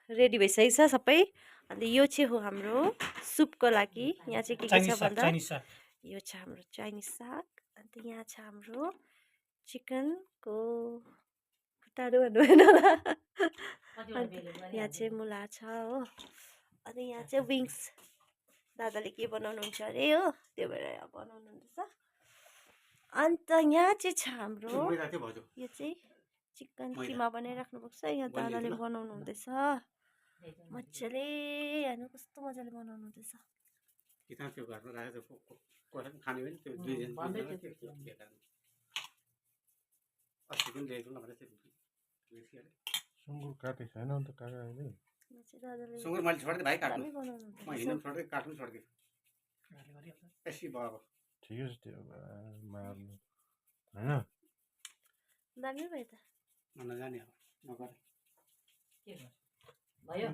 Ready भइसकेको छ सबै। अन्त यो चाहिँ हो हाम्रो सुपको लागि। यहाँ चाहिँ के छ भन्दा यो छ हाम्रो चाइनिज साग। अन्त यहाँ छ हाम्रो चिकनको खुट्टाहरू भन्नु भएन होला। अन्त यहाँ चाहिँ मुला छ हो। अनि यहाँ चाहिँ विङ्स दादाले के बनाउनुहुन्छ अरे हो, त्यो भएर बनाउनु हुँदैछ। अन्त यहाँ चाहिँ छ हाम्रो यो चाहिँ चिकन किमा बनाइराख्नु भएको छ। यहाँ दादाले बनाउनु हुँदैछ मजाले। हेर्नु कस्तो मजाले बनाउनु हुँदैछ। सुँगुर काटे छैन अन्त काका अहिले सुँगुर मैले छोड्दै भाइ काट्नु म हिँड्नु छोड्दै काट्नु छोड्दै यसै भयो ठिकै छ त्यो मार्नु होइन दामी भयो त नजाने हो नगरे भयो